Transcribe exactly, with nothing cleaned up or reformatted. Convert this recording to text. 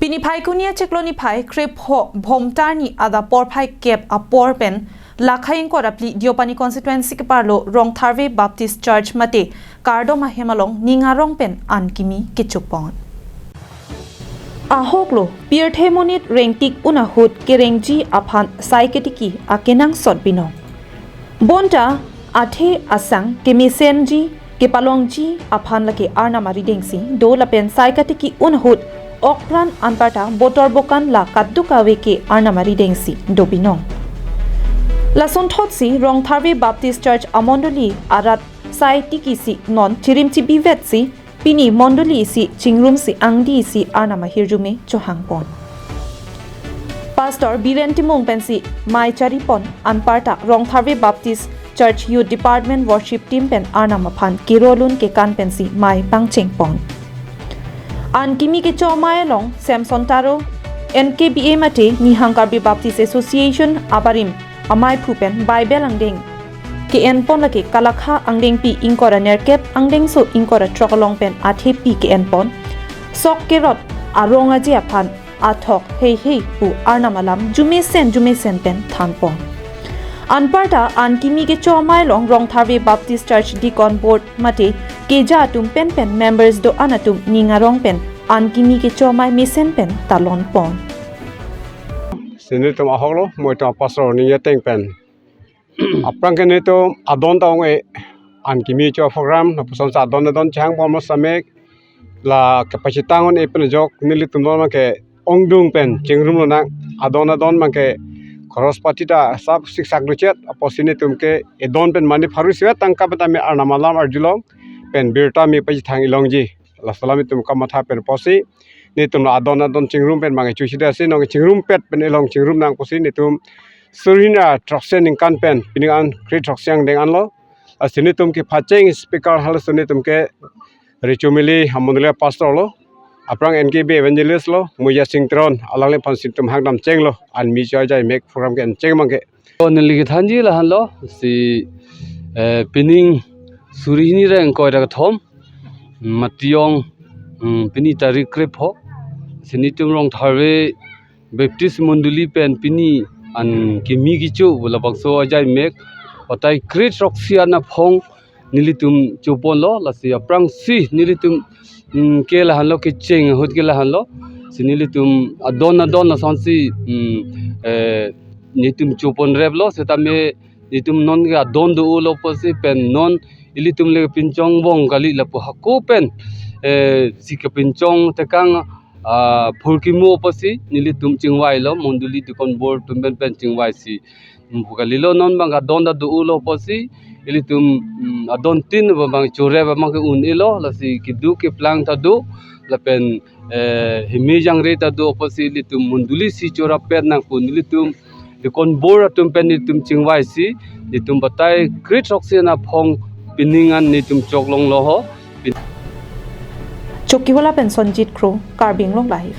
Pini Phaikuni achiklo niphai krepho Bhomtar ni adap porphai kep apor pen lakhai ingkoi ra phli Deopani constituency keparlo Rongtharve Baptist Church mate kardom ahem along ning arong pen an kimi kechopon. Ahoklo pirthe monit rengtik un ahut kerengji aphan sai ketiki akenangsot binong. Bonta athe asang kemesenji kepalongji aphan lake Arnam arideng si do lapen sai ketiki un ahut okpran anparta botor bokan la kaduk kave ke Arnam arideng si do binong. Lasonthot si Rongtharve Baptist Church amondoli arat sai tiki si non chirim chibi vet si pini mondoli si chingrum si angdi si Arnam ahirjume chohangpon. Pastor Biren Timung pensi mai charipon anparta Rongtharve Baptist Church Youth Department Worship Team pen Arnam aphan kirolun kekan pensi mai pangchengpon. An kimi kecho amei along Samson Taro, N K B A mate Nihang Karbi Baptist Association abarim amaiphu pen Bible angdeng ke-enpon lake Kalakha angdengpi ingkoi ra nerkep angdengso ingkoi ra throk along pen athepi ke-enpon sok kerot arong aje aphan athok heihei pu Arnam alam jumesen jumesen pen thanpon. Anparta an kimi kecho amei along Rongtharve Baptist Church Deacon Board mate keja atum pen pen members do-an atum ning arong pen an kimi kecho amei mesen pen talonpon. Si nelitum ahoklo, mo itum apastor ning ateng pen. Aphrang ke nelitum adon ta ong-e an kimi cho program, lapuson si adon adon chehangpon mo samek, la kepachethang un-e pen ajok nelitum non abang ke ongdung pen chingrum lonang, adon adon abang ke khoros pati ta sap siksak duchet, apotsi nelitum ke edon pen mane pharo isi vet tangka pen tame Arnam alam arjulong pen birta me pachethang ilongji. Laso alam itum kamatha pen apotsi nelitum la adon adon chingrum pen abang ke chosidasi non chingrumvet pen elong chingrum nang apotsi nelitum suri hini ra throksi aningkan pen pining an kre throksi angdeng anlo. Lasi nelitum kepacheng speaker halaso nelitum ke Richo Mili amondoli apastor lo. Aphrang N K B A evangelist lo, Muya Sing Teron, alangliphan si nelitum hangdam chenglo, an kimi cho ajai mek program ke-encheng abang ke. To neli kethanji lahenlo, si, eh, pining suri hini ra ingkoi ra kethom, Matiyong, hmm, pini tarik krepho, si nelitum Rongtharve Baptist Mondoli pen pini an kimi kecho labangso ajai mek, batai kre throksi an aphong nelitum choponlo, lasi aphrangsi nelitum, mm, ke lahenlo, kecheng ahut ke lahenlo. Si nelitum adon adon lasonsi, mm, eh, nelitum choponreplo, setame nelitum non ke adon do-olo apotsi pen non ilitum le pinchong bong kali lapu hako pen, eh, si kepinchong tekang, ah, phurkimo apotsi nelitum chingvailo, mondoli deacon board atum pen pen chingvaisi. Hmm, pu kalilo, non abang adon ta do-olo apotsi ilitum, hmm, adon tin abang chorep abang ke un-elo, lasi keduk keplang ta do, lapen, eh, heme jangre ta do apotsi ilitum mondoli si chorap pet nang pu nelitum deacon board atum pen nelitum chingvaisi, nelitum batai kre throksi an aphong pining an nelitum choklonglo ho. Chokihola pen Sonjit Kro, Karbi Anglong Live.